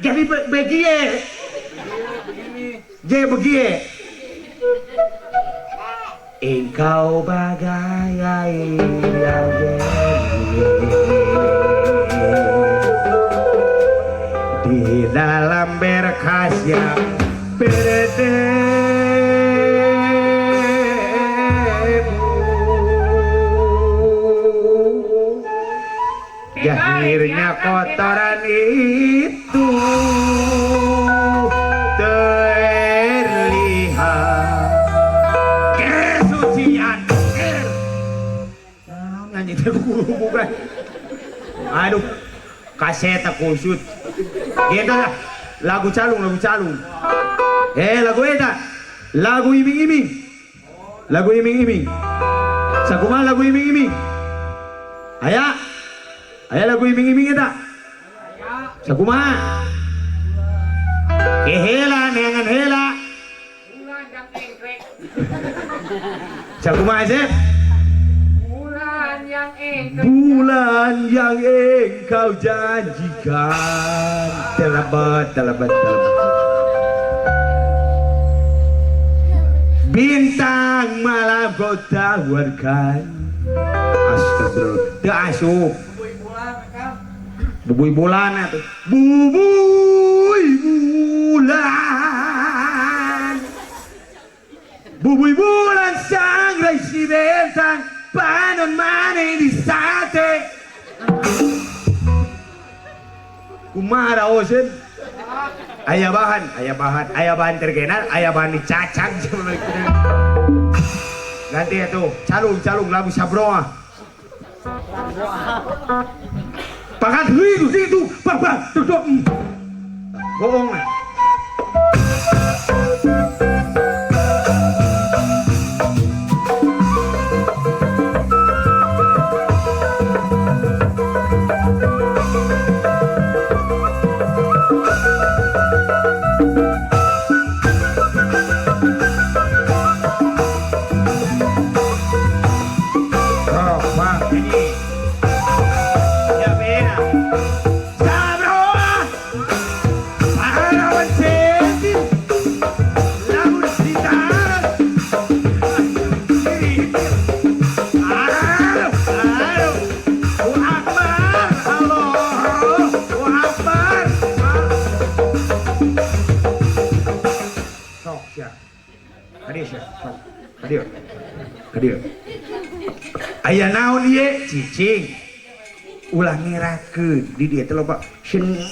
Jadi begie. J begie. Engkau bagai air yang jernih di dalam berkas yang berdebu. Akhirnya kotoran itu terlihat. Kesucian. Nyanyi teh bukan. Aduh, kaset kusut. Gitu lah. Lagu calung, lagu calung. Lagu eta. Lagu iming-iming. Lagu iming-iming. Sakumaha lagu iming-iming? Aya. Aya lagu iming-iming eta. Sakumaha? Kehela neangan hela. Bulan yang engkrek. Sakumaha Sep? Bulan yang engkrek. Bulan yang engkau janjikan. Terlambat, terlambat, terlambat. Bintang malam kau tawarkan. Astagfirullah. Teu asup. Bubuy bulan atuh. Bubuy bulan. Bubuy bulan sangrai si bentang panon mane di sate. Kumaha osen? Aya bahan, aya bahan, aya bahan terkenal, aya bahan dicacang. Ganti atuh, calung-calung lagu sabroa. Pakat itu itu, bang duduk. Bohong. Aya naon ieu cicing ulah ngerakeun di dieu teh loba seni.